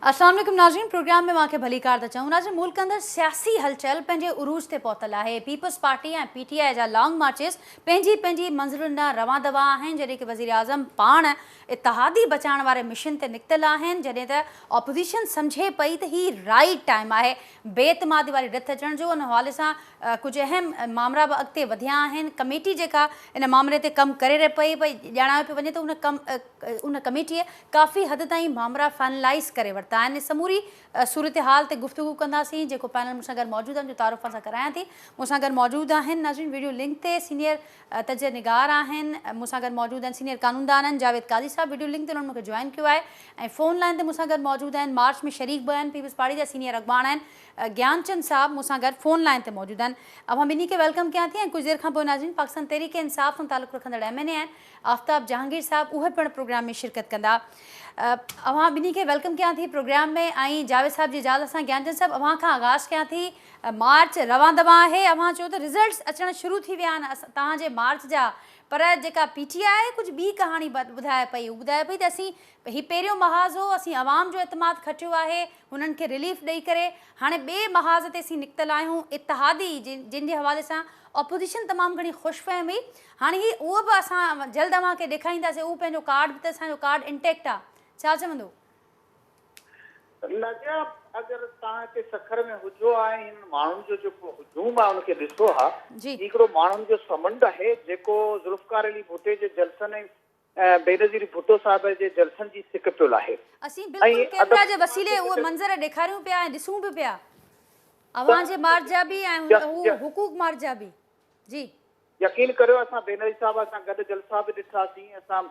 السلام عليڪم ناظرين پروگرام ۾ اوهان کي ڀليڪار ٿا چئون ناظرين ملڪ اندر سياسي هلچل پنهنجي عروج تي پهتل آهي پيپلز پارٽي ۽ پي ٽي آء جا لانگ مارچز پنهنجي پنهنجي منزلن ڏانهن روان دوان آهن جڏهن ڪي وزيراعظم پاڻ اتحادي بچائڻ واري مشن تي نڪتل آهن جڏهن ته اپوزيشن سمجهي پئي ته هي رائيٽ ٽائيم آهي بي اعتمادي واري رٿ اچڻ جو ان حوالي سان ڪجهه اهم مامرا به اڳتي وڌيا آهن، ڪميٽي جيڪا ان مامري تي ڪم ڪري رهي پئي پئي ڄاڻايو پيو وڃي ته ان ڪم ان ڪميٽيء ڪافي حد تائين مامرا فائنلائيز ڪري ورتا آهن سموري صورتحال تي گفتگو ڪنداسين جيڪو پينل مون سان گڏ موجود آهن جو تعارف اوهان سان ڪرايان ٿي مون سان گڏ موجود آهن ناظرين ويڊيو لنڪ تي سينيئر تجزيه نگار آهن مون سان گڏ موجود آهن سينيئر قانوندان آهن جاويد قاضي صاحب ويڊيو لنڪ تي انهن مون کي جوائن ڪيو آهي ۽ فون لائن تي مون سان گڏ موجود آهن مارچ ۾ شريڪ به آهن پيپلز پارٽي جا سينيئر اڳواڻ آهن گيانچند صاحب مون سان گڏ فون لائين تي موجود آهن اوهان ٻنهي کي welcome ڪيان ٿي ۽ ڪجهه دير کان پوء ناظرين پاڪستان تحريڪ انصاف سان تعلق رکندڙ ايم اين اي آهن آفتاب جهانگير صاحب اهي پڻ پروگرام ۾ شرڪت ڪندا اوهان ٻنهي کي welcome ڪيان ٿي پروگرام ۾ ۽ جاويد صاحب جي اجازت سان گيانچند صاحب اوهان کان آغاز ڪيان ٿي مارچ روان دوان آهي اوهان چيو ته رزلٽس اچڻ شروع ٿي ويا آهن توهان جي مارچ جا پر جيڪا پي ٽي آء ڪجهه ٻي ڪهاڻي ٻڌائي پئي هو ٻڌائي پئي ته اسين هي پهريون محاذ هو اسين عوام جو اعتماد کٽيو آهي هنن کي رليف ڏئي ڪري هاڻي ٻئي محاذ تي اسين نڪتل آهيون اتحادي جن جي حوالي سان اپوزيشن تمام گهڻي خوش فهم هئي هاڻي هي اهو به اسان جلد اوهان کي ڏيکارينداسين اهو پنهنجو ڪارڊ به ته اسان جو ڪارڊ انٽيڪٽ آ ڇا چوندو؟ ناديا اگر توهان هتي سکر ۾ هجو ها ۽ هنن ماڻهن جو جيڪو هجوم آهي ان کي ڏسو ها هي هڪڙو ماڻهن جو سمنڊ آهي جيڪو ذوالفقار علي ڀٽي جي جلسن ۽ بينظير ڀٽو صاحب جي جلسن جي سڪ پيو لاهي. اسين بلڪل ڪيمرا جي وسيلي اهي منظر ڏيکاريون پيا ۽ ڏسون به پيا. اوهان جي مارچ جا به ۽ هو حقوق مارچ جا به. جي. يقين ڪريو اسان بينظير صاحب سان گڏ جلسا به ڏٺاسين اسان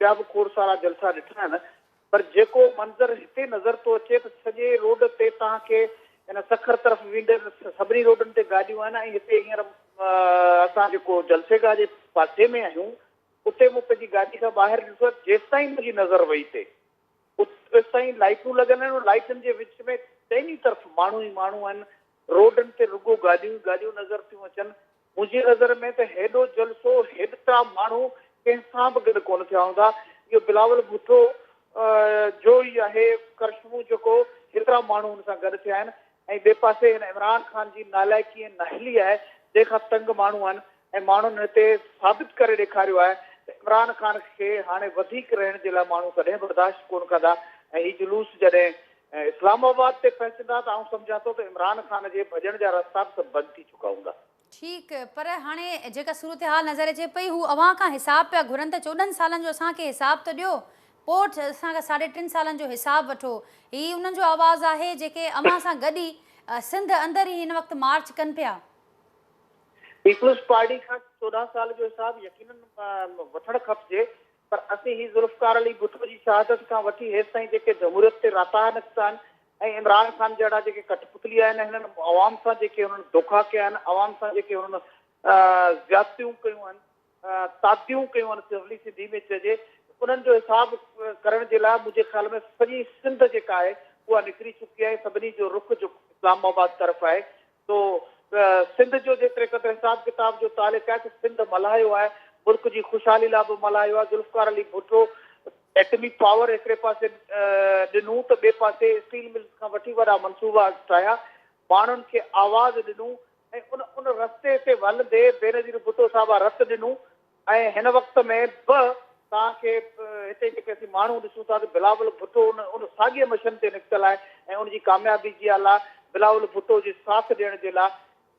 ٻيا به کوڙ سارا جلسا ڏٺا آهن پر جيڪو منظر هتي نظر ٿو اچي ته سڄي روڊ تي توهان کي ان سکر طرف ويندڙ سڀني روڊن تي گاڏيون آهن ۽ هتي هينئر اسان جيڪو جلسي گاهه جي پاسي ۾ آهيون اتي مون پنهنجي گاڏي کان ٻاهر ڏٺو ته جيستائين منهنجي نظر وئي تي اوستائين لائيٽون لڳل آهن ان لائيٽن جي وچ ۾ چئني طرف ماڻهو ئي ماڻهو آهن روڊن تي رڳو گاڏيون ئي گاڏيون نظر ٿيون اچن منهنجي نظر ۾ ته هيڏو جلسو هيڏترا ماڻهو ڪنهن سان به گڏ ڪونه ٿيا هوندا اهو بلاول ڀٽو جو ئي آهي ڪرشمو جيڪو هيترا ماڻهو هن سان گڏ ٿيا آهن ۽ ٻئي پاسي هن عمران خان جي نالائقي ۽ نااهلي آهي جنهن کان تنگ ماڻهو آهن ۽ ماڻهن هتي ثابت ڪري ڏيکاريو آهي ته عمران خان کي هاڻي وڌيڪ رهڻ جي لاء ماڻهو ڪڏهن برداشت ڪونه ڪندا ۽ هي جلوس جڏهن اسلام آباد تي پهچندا ته آئون سمجهان ٿو ته عمران خان جي ڀڄڻ جا رستا به سڀ بند ٿي چڪا هوندا. ٺيڪ پر هاڻي جيڪا صورتحال نظر اچي پئي هو اوهان کان حساب پيا گهرن ته 14 سالن جو اسان کي حساب ته ڏيو پوء اسان کان ساڍي ٽن سالن جو حساب وٺو هي انهن جو آواز آهي جيڪي اوهان سان گڏ ئي سنڌ اندر ئي هن وقت مارچ ڪن پيا. پيپلز پارٽي کان 14 سال جو حساب يقينن وٺڻ کپجي پر اسين هي ذوالفقار علي ڀٽو جي شهادت کان وٺي هيستائين جيڪي جمهوريت تي راتاها نڪتا آهن ۽ عمران خان جهڙا جيڪي ڪٺپتلي آهن هنن عوام سان جيڪي هنن دوکا ڪيا آهن عوام سان جيڪي هنن زيادتيون ڪيون آهن تعديون ڪيون آهن سولي سنڌي ۾ چئجي انهن جو حساب ڪرڻ جي لاء منهنجي خيال ۾ سڄي سنڌ جيڪا آهي اها نڪري چڪي آهي سڀني جو رخ جو اسلام آباد طرف آهي سو سنڌ جو جيتري قدر حساب ڪتاب جو تعلق آهي ته سنڌ ملهايو آهي، ملڪ جي خوشحالي لاء به ملهايو آهي، ذوالفقار علي ڀٽو ايٽمي پاور هڪڙي پاسي ڏنو ته ٻئي پاسي اسٽيل ملز کان وٺي وڏا منصوبا ٺاهيا، ماڻهن کي آواز ڏنو ۽ ان ان رستي تي هلندي بينظير ڀٽو صاحبه رت ڏنو ۽ هن وقت ۾ به توهان کي هتي جيڪي اسين ماڻهو ڏسون ٿا ته بلاول ڀٽو ان ان ساڳئي مشن تي نڪتل آهي ۽ ان جي ڪاميابي جي لاء بلاول ڀٽو جي ساٿ ڏيڻ جي لاء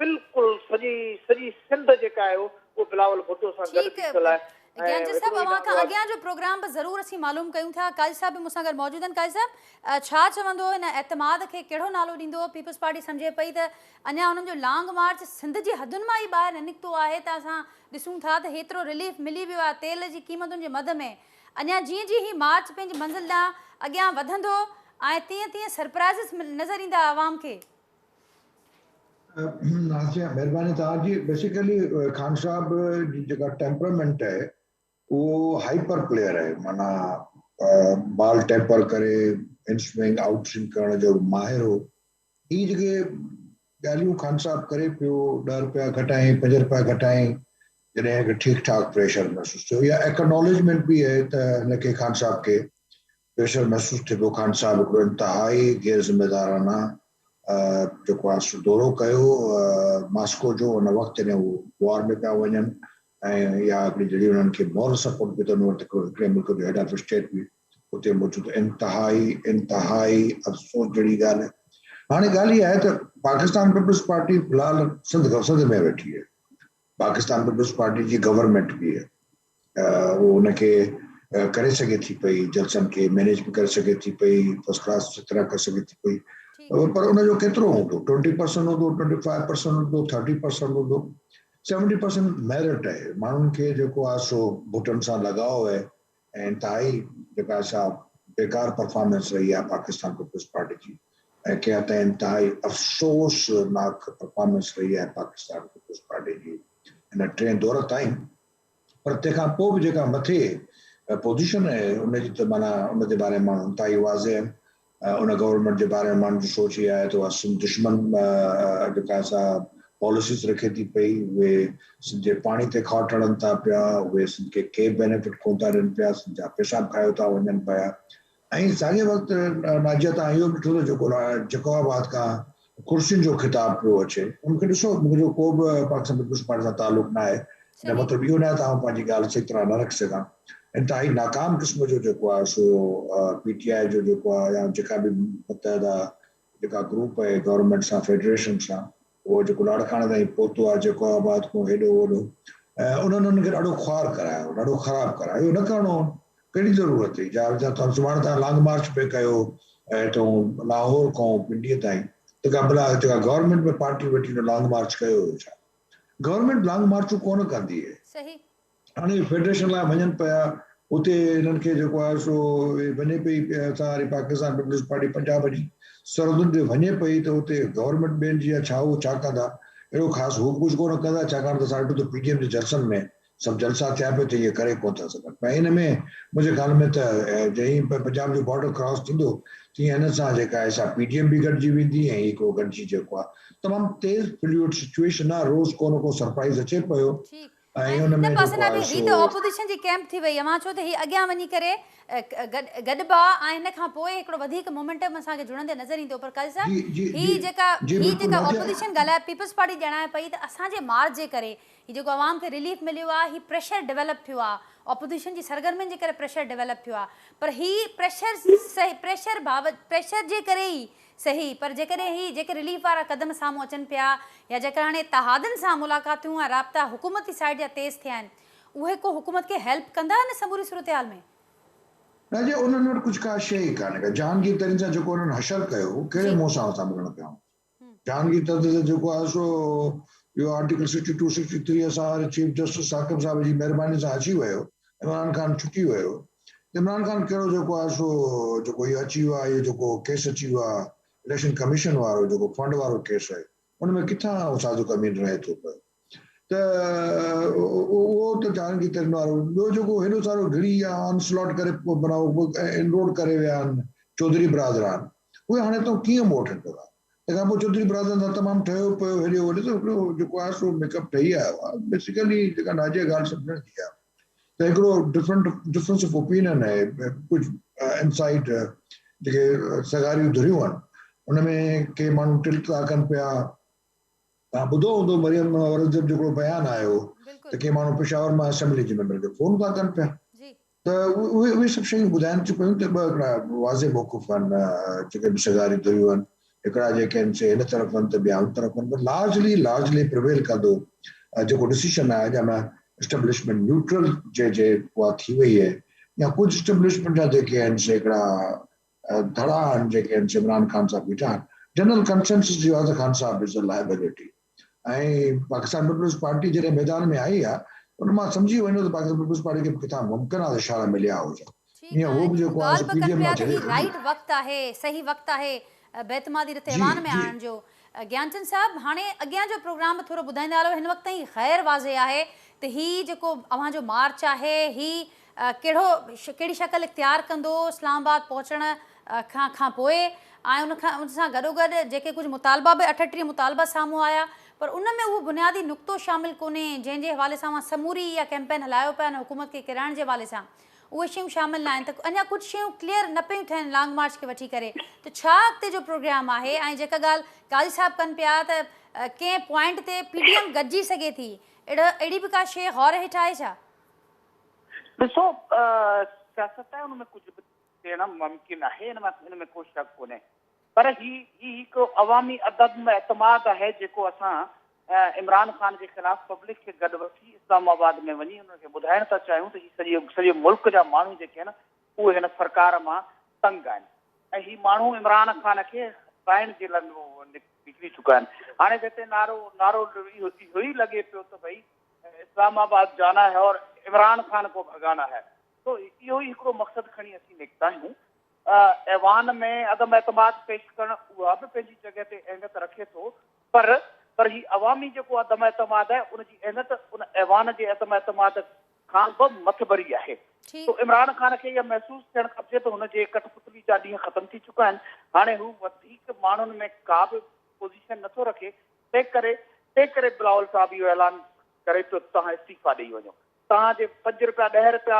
بلڪل سڄي سڄي سنڌ جيڪا آهي اهو بلاول ڀٽو سان گڏ ٺيڪ بيٺل آهي ۽ گيانچند صاحب هڪڙو ئي اوهان کان نعرو آهي. اڳيان جو پروگرام به ضرور اسين معلوم ڪيون ٿا قاضي صاحب به مون سان گڏ موجود آهن قاضي صاحب ڇا چوندو هن اعتماد کي ڪهڙو نالو ڏيندو پيپلز پارٽي سمجهي پئي ته اڃا انهن جو لانگ مارچ سنڌ جي حدن مان ئي ٻاهر نه نڪتو آهي ته اسان ڏسون ٿا ته هيترو رليف ملي ويو آهي تيل جي قيمتن جي مد ۾ اڃا جيئن جيئن هي مارچ پنهنجي منزل ڏانهن اڳيان وڌندو ۽ تيئن تيئن سرپرائزز نظر ايندا عوام کي. ناصر مهرباني توهان جي بيسيڪلي خان صاحب جي جيڪا ٽيمپرامينٽ آهي اهو هائپر پليئر آهي معنيٰ بال ٽيپر ڪري ان سوئنگ آئوٽ سوئنگ ڪرڻ جو ماهر هو هي جيڪي ڳالهيون خان صاحب ڪري پيو، ڏهه رپيا گهٽائين، پنج رپيا گهٽائين، جڏهن هن کي ٺيڪ ٺاڪ پريشر محسوس ٿيو يا ايڪناليجمينٽ به آهي ته هن کي خان صاحب کي پريشر محسوس ٿئي پيو خان صاحب هڪڙو انتهائي غير ذميدارانه جيڪو آهي سو دورو ڪيو ماسڪو جو ان وقت جڏهن هو وار ۾ پيا وڃن ۽ اها هڪڙي جهڙي انهن کي مورل سپورٽ به ته ان وقت هڪڙو هڪڙي ملڪ جو هيڊ آف اسٽيٽ به اتي موجود انتهائي انتهائي افسوس جهڙي ڳالهه هاڻي ڳالهه اها آهي ته پاڪستان پيپلز پارٽي في الحال سنڌ سنڌ ۾ ويٺي آهي پاڪستان پيپلز پارٽي جي گورنمينٽ به آهي اهو ان کي ڪري سگهي ٿي پئي جلسن کي مينيج به ڪري سگهي ٿي پئي فرسٽ ڪلاس طرح ڪري سگهي ٿي پئي پر ان جو ڪيترو هوندو ٽوئنٽي پرسنٽ هوندو ٽوئنٽي فائيو پرسنٽ هوندو ٿرٽي پرسنٽ هوندو 70% ميرٽ آهي ماڻهن کي جيڪو آهي سو ڀٽن سان لڳاء آهي ۽ انتهائي جيڪا سا بيڪار پرفارمنس رهي آهي پاڪستان پيپلز پارٽي جي ۽ ڪنهن تائين انتهائي افسوسناڪ پرفارمنس رهي آهي پاڪستان پيپلز پارٽي جي هن ٽئين دور تائين پر تنهن کان پوء به جيڪا مٿي پوزيشن آهي ان جي ته معنيٰ ان جي باري ۾ ماڻهو انتهائي واضح آهن. ان گورنمينٽ جي باري ۾ ماڻهن جي سوچ اها آهي ته اها سنڌ دشمن جيڪا سا پاليسيز رکي ٿي پئي، اهي سنڌ جي پاڻي تي کاٽ هڻن ٿا پيا، اهي سنڌ کي ڪي بينيفٽ ڪونه ٿا ڏين پيا، سنڌ جا پئسا به کايو ٿا وڃن پيا ۽ ساڳئي وقت ناجيه تان اهو به ڏٺو ته جيڪو جيڪب آباد کان ڪرسين جو خطاب پيو اچي ان کي ڏسو منهنجو ڪو به پاڪستان پيپلز پارٽي سان تعلق نه آهي ان جو مطلب اهو نه آهي ته آئون پنهنجي ڳالهه صحيح طرح نه رکي سگهان انتهائي ناڪام قسم جو جيڪو آهي سو پي ٽي آء جو جيڪو آهي يا جيڪا به متحده جيڪا گروپ آهي گورنمينٽ سان فيڊريشن سان اهو جيڪو لاڙڪاڻي تائين پهتو آهي جيڪب آباد کان هيڏو هوڏو انهن انهن کي ڏاڍو خوار ڪرايو ڏاڍو خراب ڪرايو اهو نه ڪرڻو هو ڪهڙي ضرورت هئي جا توهان سڀاڻي توهان لانگ مارچ پئي ڪيو هتون لاهور کان پنڊي تائين ته ڪا ڀلا جيڪا گورنمينٽ ۾ پارٽي ويٺي ان لانگ مارچ ڪيو هيو ڇا گورنمينٽ لانگ مارچون ڪونه ڪندي آهي صحيح هاڻي فيڊريشن لاء وڃن پيا اتي هنن کي جيڪو آهي سو وڃي پئي اسان واري پاڪستان پيپلز پارٽي پنجاب جي سرحدن تي وڃي پئي ته اتي گورنمينٽ ٻين جي ڇا هو ڇا ڪندا اهڙو خاص هو ڪجهه ڪونه ڪندا ڇاڪاڻ ته اسان ڏٺو ته پي ڊي ايم جي جلسن ۾ سڀ جلسا ٿيا پئي ته اهي ڪري ڪونه ٿا سگهن پيا ان ۾ منهنجي خيال ۾ ته جئين پنجاب جو بارڊر ڪراس ٿيندو تيئن هن سان جيڪا آهي سا پي ڊي ايم به گڏجي ويندي ۽ هي ڪو گڏجي جيڪو آهي تمام تيز فلوئڊ سچوئيشن آهي روز ڪو نه ڪو سرپرائز اچي پيو ۽ ان ۾ پاسي ڏانهن به هي ته اپوزيشن جي ڪيمپ ٿي وئي اوهان ڇو ته هي اڳيان وڃي ڪري گڏبا ۽ ان کان پوء هڪڙو وڌيڪ مومينٽم اسان کي جڙندي نظر ايندو پر قاضي صاحب هي جيڪا هي جيڪا اپوزيشن ڳالهائي پيپلز پارٽي ڄاڻائي پئي ته اسان جي مارچ جي ڪري هي جيڪو عوام کي رليف مليو آهي هي پريشر ڊولپ ٿيو آهي اپوزيشن جي سرگرمين جي ڪري پريشر ڊولپ ٿيو آهي پر هي پريشر پريشر پريشر جي ڪري ئي صحيح پر جيڪڏهن هي جيڪي رليف وارا قدم سامهون اچن پيا يا جيڪر هاڻي اتحادن سان ملاقاتون ۽ رابطا حڪومتي سائيڊ جا تيز ٿيا آهن اهي ڪو حڪومت کي هيلپ ڪندا ان سموري صورتحال ۾؟ نه جي انهن وٽ ڪجهه ڪا شيء ئي ڪانهي ڪا جهانگير ترين سان جيڪو انهن حشر ڪيو هو ڪهڙي منهن سان اسان ملڻ پيا آهيون جهانگير ترين سان جيڪو آهي سو اهو آرٽيڪل 62 63 اسان واري چيف جسٽس ثاقب صاحب جي مهرباني سان اچي ويو عمران خان ڇٽي ويو عمران خان ڪهڙو جيڪو آهي سو جيڪو اهو اچي ويو آهي اهو جيڪو ڪيس اچي ويو آهي اليڪشن ڪميشن وارو جيڪو فنڊ وارو ڪيس آهي ان ۾ ڪٿان صادق امين رهي ٿو پيو ته اهو ته جهانگير ترين وارو ٻيو جيڪو هيڏو سارو گهڙي آن سلاٽ ڪري انروڊ ڪري ويا آهن چوڌري برادران اهي هاڻي تون ڪيئن موٽ ڪندا تنهن کان پوء چوڌري برادران سان تمام ٺهيو پيو هيڏي هوڏي ته هڪڙو جيڪو آهي سو ميڪ اپ ٺهي آيو آهي بيسيڪلي جيڪا ناجيه ڳالهه سمجهڻ جي آهي ته هڪڙو ڊفرنٽ ڊفرنس آف اوپينين آهي ڪجهه انسائيٽ جيڪي سگهاريون ڌريون آهن ان ۾ ڪي ماڻهو ٽلٽ ٿا ڪن پيا توهان ٻڌو هوندو مريم اورنگزيب جو هڪڙو بيان آيو ته ڪي ماڻهو پشاور مان اسيمبلي جي ميمبر کي فون ٿا ڪن پيا ته اهي اهي سڀ شيون ٻڌائن ٿيون پيون ته ٻه هڪڙا واضح موقف آهن جيڪي به سگهاريون ڌريون آهن هڪڙا جيڪي آهن سي هن طرف آهن ته ٻيا هن طرف آهن پر لارجلي لارجلي پرويل ڪندو جيڪو ڊسيشن آهي جنهن ۾ اسٽيبلشمينٽ نيوٽرل جي جي اها ٿي وئي آهي يا ڪجهه اسٽيبلشمينٽ جا جيڪي آهن سي هڪڙا ڌڙا آهن جيڪي آهن سي عمران خان صاحب بيٺا آهن جنرل ڪنسنسس اهو آهي ته خان صاحب از اي لائبلٽي ۽ پاڪستان پيپلز پارٽي جڏهن ميدان ۾ آئي آهي ان مان سمجهي وڃو ته پاڪستان پيپلز پارٽي کي به ڪٿان ممڪن آهي اشارا مليا هجن ٺيڪ آهي ڳالهه به ڪن پيا ته هي رائيٽ وقت آهي صحيح وقت آهي بيعتمادي رٿ ايوان ۾ آڻڻ جو. گيانچند صاحب هاڻي اڳيان جو پروگرام به ٿورو ٻڌائيندا هلو هن وقت تائين غير واضح آهي ته هي جيڪو اوهان جو مارچ آهي هي ڪهڙو ڪهڙي شڪل اختيار ڪندو اسلام آباد پهچڻ کان کان پوء ۽ ان کان ان سان گڏوگڏ جيڪي ڪجهه مطالبا به 38 مطالبا سامهون آيا پر ان ۾ اهو بنيادي نقطو شامل ڪونهي جنهن جي حوالي سان اوهان سموري اها ڪيمپين هلايو پيا ان حڪومت کي ڪيرائڻ جي حوالي سان. اهي شيون شامل ناهن ته اڃا ڪجهه شيون ڪليئر نه پيون ٿين لانگ مارچ کي وٺي ڪري ته ڇا اڳتي جو پروگرام آهي ۽ جيڪا ڳالهه قاضي صاحب ڪن پيا ته ڪنهن پوائنٽ تي پي ڊي ايم گڏجي سگهي ٿي اهڙو اهڙي به ڪا شيء غور هيٺ آهي ڇا؟ ڏسو سياست آهي ان ۾ ڪجهه به ٿيڻ ممڪن آهي ان ۾ ڪو شڪ ڪونهي پر هي هي هڪ عوامي عدم اعتماد آهي جيڪو اسان عمران خان جي خلاف پبلڪ کي گڏ وٺي اسلام آباد ۾ وڃي انهن کي ٻڌائڻ ٿا چاهيون ته هي سڄي سڄي ملڪ جا ماڻهو جيڪي آهن اهي هن سرڪار مان تنگ آهن ۽ هي ماڻهو عمران خان کي هٽائڻ جي لاء نڪري چڪا آهن. هاڻي ته هتي نعرو نعرو اهو ئي لڳي پيو ته ڀئي اسلام آباد جانا هي اور عمران خان ڪو ڀگانا هي. سو اهو ئي هڪڙو مقصد کڻي اسين نڪتا آهيون. ايوان ۾ عدم اعتماد پيش ڪرڻ اها به پنهنجي جڳهه تي اهميت رکي ٿو پر پر هي عوامي جيڪو عدم اعتماد آهي ان جي اهميت ان ايوان جي عدم اعتماد کان به مٿڀري آهي. سو عمران خان کي اها محسوس ٿيڻ کپجي ته هن جي ڪٺ پتلي جا ڏينهن ختم ٿي چڪا آهن هاڻي هو وڌيڪ ماڻهن ۾ ڪا به پوزيشن نٿو رکي تنهن ڪري تنهن ڪري بلاول صاحب اهو اعلان ڪري پيو ته توهان استعيفا ڏئي وڃو. توهان جي پنج رپيا ڏهه رپيا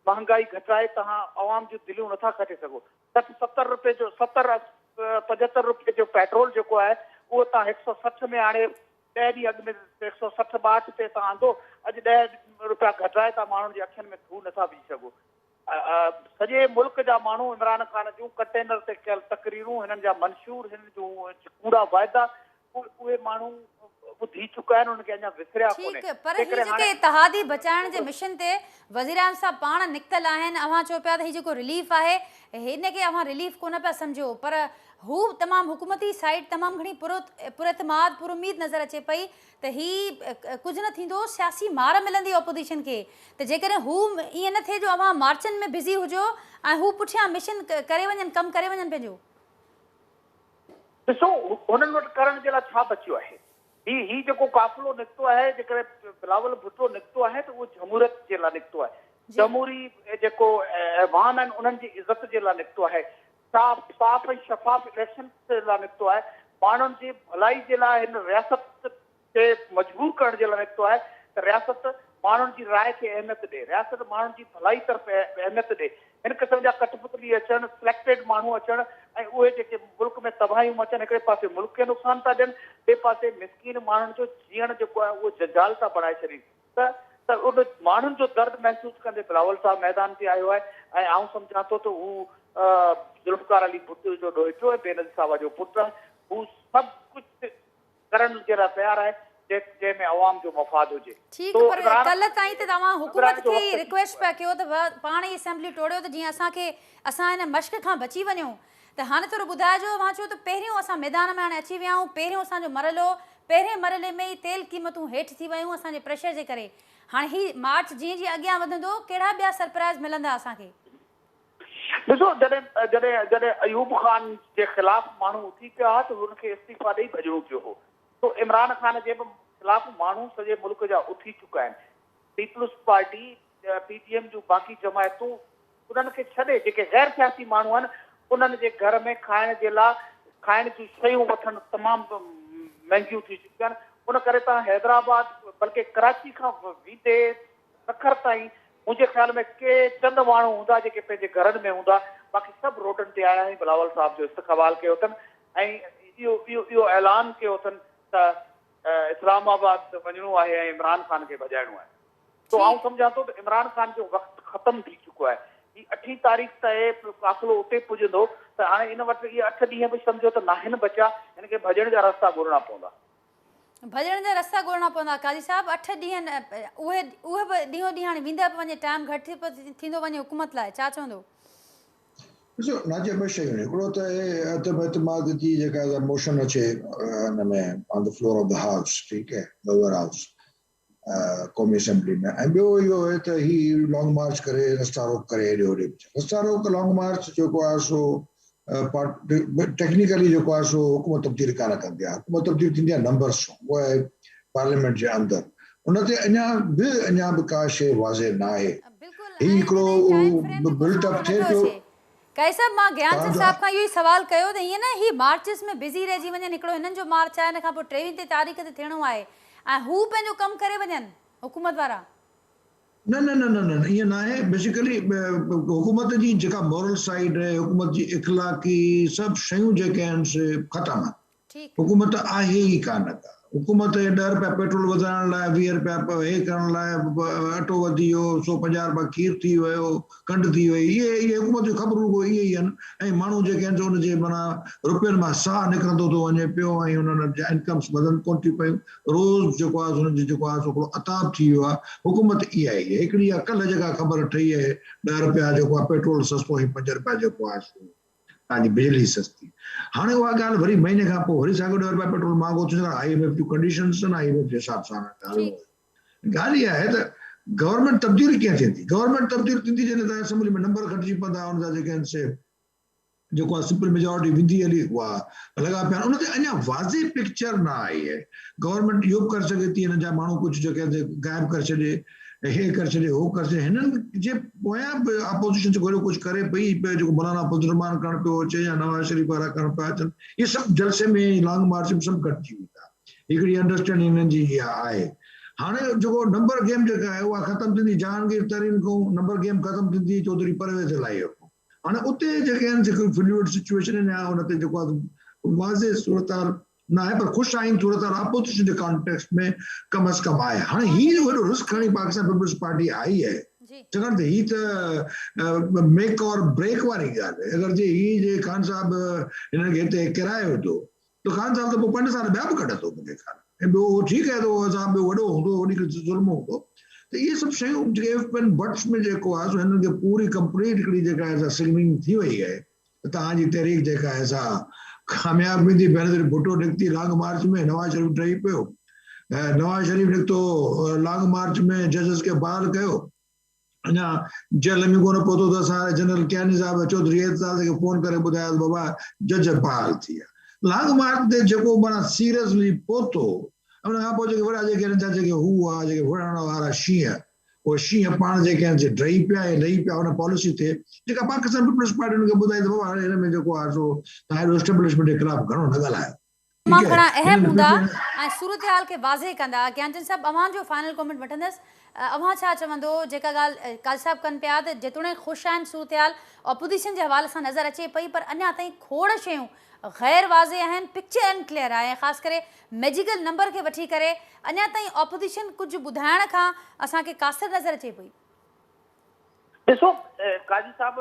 مهانگائي گهٽائي توهان عوام جون دليون نٿا کٽي سگهو. 60 70 رپئي جو 70 75 رپئي جو پيٽرول جيڪو آهي اهو توهان هڪ سئو 60 ۾ آڻي ڏهه ڏينهن اڳ ۾ هڪ سئو 60 62 تي توهان آندو اڄ ڏهه رپيا گهٽائي توهان ماڻهن جي اکين ۾ ڌوڙ نٿا وجهي سگهو. سڄي ملڪ جا ماڻهو عمران خان جون ڪنٽينر تي ڪيل تقريرون هنن جا منشور هنن جون ڪوڙا واعدا اهي ماڻهو ٻڌي چڪا آهن انهن کي اڃا وسريا ڪونهي. ٺيڪ پر هي جيڪي اتحادي بچائڻ جي مشن تي وزيراعظم صاحب پاڻ نڪتل آهن اوهان چئو پيا ته هي جيڪو رليف آهي هن کي اوهان رليف ڪونه پيا سمجهو پر هو تمام حڪومتي سائيڊ تمام گهڻي پراعتماد پراميد نظر اچي پئي ته هي ڪجهه نه ٿيندو سياسي مار ملندي اپوزيشن کي ته جيڪڏهن هو ائين نه ٿئي جو اوهان مارچن ۾ بزي هجو ۽ هو پٺيان مشن ڪري وڃن ڪم ڪري وڃن پنهنجو. ڏسو هنن وٽ ڪرڻ جي لاء ڇا بچيو آهي؟ هي هي جيڪو قافلو نڪتو آهي جيڪڏهن بلاول ڀٽو نڪتو آهي ته اهو جمهوريت جي لاء نڪتو آهي. جمهوري جيڪو ايوان آهن انهن جي عزت جي لاء نڪتو آهي. صاف صاف ۽ شفاف اليڪشن جي لاء نڪتو آهي. ماڻهن جي ڀلائي جي لاء هن رياست کي مجبور ڪرڻ جي لاء نڪتو آهي ته رياست ماڻهن جي راء کي اهميت ڏي، رياست ماڻهن جي ڀلائي طرف اهميت ڏي. هن قسم جا ڪٺ پتلي اچڻ، سليڪٽيڊ ماڻهو اچڻ ۽ اهي جيڪي ملڪ ۾ تباهيون مچن هڪڙي پاسي ملڪ کي نقصان ٿا ڏين ٻئي پاسي مسڪين ماڻهن جو جيئڻ جيڪو آهي اهو جنجال ٿا بڻائي ڇڏين ته ته ان ماڻهن جو درد محسوس ڪندي بلاول صاحب ميدان تي آيو آهي ۽ آئون سمجهان ٿو ته هو ذوالفقار علي ڀٽو جو ڏوهٽو ۽ بينظير صاحبه جو پٽ آهي هو سڀ ڪجهه ڪرڻ جي لاء تيار آهي جنهن ۾ عوام جو مفاد هجي. ٺيڪ پر ڪلهه تائين ته توهان حڪومت کي ئي رڪويسٽ پيا ڪيو ته پاڻ ئي اسيمبلي ٽوڙيو ته جيئن اسان کي اسان هن مشق کان بچي وڃون ته هاڻي ٿورو ٻڌائجو اوهان چيو ته پهريون اسان ميدان ۾ هاڻي اچي ويا آهيون پهريون اسان جو مرحلو پهرين مرحلي ۾ ئي تيل قيمتون هيٺ ٿي ويون اسان جي پريشر جي ڪري هاڻي هي مارچ جيئن جيئن اڳيان وڌندو ڪهڙا ٻيا سرپرائز ملندا اسان کي. ڏسو جڏهن جڏهن جڏهن ايوب خان جي خلاف ماڻهو اٿي پيا ها ته هن کي استعيفا ڏئي ڀڄڻو پيو هو سو عمران خان جي به خلاف ماڻهو سڄي ملڪ جا اٿي چڪا آهن peoples party P D M جون باقي جماعتون انهن کي ڇڏي جيڪي غير سياسي ماڻهو آهن انهن جي گهر ۾ کائڻ جي لا کائڻ جون شيون وٺڻ تمام مهنگيون ٿي چڪيون آهن ان ڪري تان حيدرآباد بلڪه ڪراچي کان ويندي سکر تائين منهنجي خيال ۾ ڪي چند ماڻهو هوندا جيڪي پنهنجي گهرن ۾ هوندا باقي سڀ روڊن تي آيا ۽ بلاول صاحب جو استقبال ڪيو اٿن ۽ اهو اهو اهو اعلان ڪيو اٿن ته اسلام آباد وڃڻو آهي ۽ عمران خان کي ڀڄائڻو آهي سو آئون سمجهان ٿو ته عمران خان جو وقت ختم ٿي چڪو آهي هي اٺين تاريخ تائين قافلو اتي پڄندو ته هاڻي ان وٽ اهي اٺ ڏينهن به سمجهو ته ناهن بچيا هن کي ڀڄڻ جا رستا ڳولڻا پوندا. ڀڄڻ جا رستا ڳولڻا پوندا قاضي صاحب اٺ ڏينهن اهي اهي به ڏينهون ڏينهن هاڻي ويندا پيا وڃي ٽائيم گهٽ ٿي پيو ٿيندو وڃي حڪومت لاء ڇا چوندو. ڏسو ناجيه ٻه شيون آهن هڪڙو ته عدم اعتماد جي جيڪا موشن اچي ان ۾ on the floor of the house ٺيڪ هي لوئر هائوس قومي اسيمبلي ۾ ۽ ٻيو اهو آهي ته هي لانگ مارچ ڪري رستا روڪ ڪري هيڏي هوڏي رستا روڪ لانگ مارچ جيڪو آهي سو ٽيڪنيڪلي جيڪو آهي سو حڪومت تبديل ڪانه ڪندي آهي حڪومت تبديل ٿيندي آهي نمبرس سان اها آهي پارليامينٽ جي اندر ان تي اڃا به اڃا به ڪا شيء واضح نه آهي هي هڪڙو بلٽ اپ ٿئي پيو. قائد صاحب مان گيان چند صاحب کان اهو ئي سوال ڪيو ته ائين نه هي مارچز ۾ بزي رهجي وڃن هڪڙو هنن جو مارچ آهي ان کان پوء ٽيويهين تي تاريخ تي ٿيڻو آهي ۽ هو پنهنجو ڪم ڪري وڃن حڪومت وارا. نه نه نه نه نه ائين ناهي بيسيڪلي حڪومت جي جيڪا مورل سائيڊ آهي حڪومت جي اخلاقي سڀ شيون جيڪي آهن سي ختم آهن حڪومت آهي ئي ڪانه ڪا حڪومت 10 رپيا پيٽرول وڌائڻ لاء 20 رپيا هي ڪرڻ لاء اٽو وڌي ويو 150 رپيا کير ٿي ويو کنڊ ٿي وئي اهي اهي حڪومت جون خبرون رڳو اهي ئي آهن ۽ ماڻهو جيڪي آهن سو ان جي معنيٰ رپين مان ساهه نڪرندو ٿو وڃي پيو ۽ انهن جا انڪمس وڌن ڪونه ٿيون پيون روز جيڪو آهي سو انهن جو جيڪو آهي سو هڪڙو عتاب ٿي ويو آهي حڪومت اها ئي آهي هڪڙي اها ڪلهه جيڪا خبر ٺهي آهي 10 رپيا جيڪو آهي پيٽرول سستو ۽ 5 رپيا جيڪو آهي سو توهان جي بجلي سستي هاڻي اها ڳالهه وري مهيني کان پوء وري ساڳيو 10 رپيا پيٽرول مهانگو ٿيندو I M F June conditions آهن I M F جي حساب سان هلڻو آهي ڳالهه اها آهي ته گورنمينٽ تبديل ڪيئن ٿيندي گورنمينٽ تبديل ٿيندي جڏهن توهان اسيمبلي ۾ نمبر گهٽجي پوندا ان جا جيڪي آهن سي جيڪو آهي سمپل ميجارٽي ويندي هلي اها لڳا پيا آهن ان تي اڃا واضح پڪچر نه آئي آهي گورنمينٽ اهو به ڪري سگهي ٿي هنن جا ماڻهو ڪجهه جيڪي آهن غائب ڪري ڇڏي هي ڪري ڇڏي هو ڪري ڇڏي هنن جي پويان به اپوزيشن جيڪو اهڙو ڪجهه ڪري پئي جيڪو مولانا فضل الرحمان ڪرڻ پيو اچي يا نواز شريف وارا ڪرڻ پيا اچن اهي سڀ جلسي ۾ لانگ مارچ ۾ سڀ گڏجي ويندا هڪڙي انڊرسٽينڊنگ هنن جي اها آهي هاڻي جيڪو نمبر گيم جيڪا آهي اها ختم ٿيندي جهانگير ترين کان نمبر گيم ختم ٿيندي چوڌري پرويز الاهي کان هاڻي اتي جيڪي آهن جيڪي فلوئڊ سچوئيشن آهن يا ان تي جيڪو آهي واضح صورتحال نه آهي پر خوش آئين صورتحال اپوزيشن جي ڪانٽيڪسٽ ۾ ڪم از ڪم آهي هاڻي هي وڏو رسڪ کڻي پاڪستان پيپلز پارٽي آئي آهي ڇاڪاڻ ته هي ته ميڪ اور بريڪ واري ڳالهه آهي اگر جي هي جي خان صاحب هنن کي هتي ڪرايو ٿو ته خان صاحب ته پوء 5 سال ٻيا به ڪڍندو منهنجي خيال ۾ ۽ ٻيو اهو ٺيڪ آهي ته اهو عذاب ٻيو وڏو هوندو وڏي ظلم هوندو ته اهي سڀ شيون جيڪي اف اينڊ بٽس ۾ جيڪو آهي سو هنن کي پوري ڪمپليٽ هڪڙي جيڪا آهي سا سگنلنگ ٿي وئي آهي ته توهان جي تحريڪ جيڪا آهي سا ڪامياب ويندي بينظير ڀٽو نڪتي لانگ مارچ ۾ نواز شريف ڊهي پيو نواز شريف نڪتو لانگ مارچ ۾ ججز کي بحال ڪيو اڃا جيل ۾ ڪونه پهتو ته اسان واري جنرل ڪياني صاحب چوڌري اعتزاز کي فون ڪري ٻڌايو ته بابا جج بحال ٿي ويا. لانگ مارچ تي جيڪو معنيٰ سيريسلي پهتو ان کان پوء جيڪي وڏا جيڪي هنن جا جيڪي هو هئا جيڪي وڙهڻ وارا شينهن اهي شينهن پاڻ جيڪي آهن سي ڊهي پيا ۽ لهي پيا ان پاليسي تي جيڪا پاڪستان پيپلز پارٽي انهن کي ٻڌائي ته بابا هاڻي هن ۾ جيڪو آهي سو توهان ايڏو اسٽيبلشمينٽ جي خلاف گهڻو نه ڳالهايو. تمام گهڻا اهم هوندا ۽ صورتحال کي واضح ڪندا. گيانچند صاحب اوهان جو فائنل ڪامينٽ وٺندس اوهان ڇا چوندو جيڪا ڳالهه قاضي صاحب ڪن پيا ته جيتوڻيڪ خوش آهن صورتحال اپوزيشن جي حوالي سان نظر اچي پئي پر اڃا تائين کوڙ شيون غير واضح آهن پڪچر ان ڪليئر آهي ۽ خاص ڪري ميجيڪل نمبر کي وٺي ڪري اڃا تائين اپوزيشن ڪجهه ٻڌائڻ کان اسان کي قاصر نظر اچي پئي. ڏسو قاضي صاحب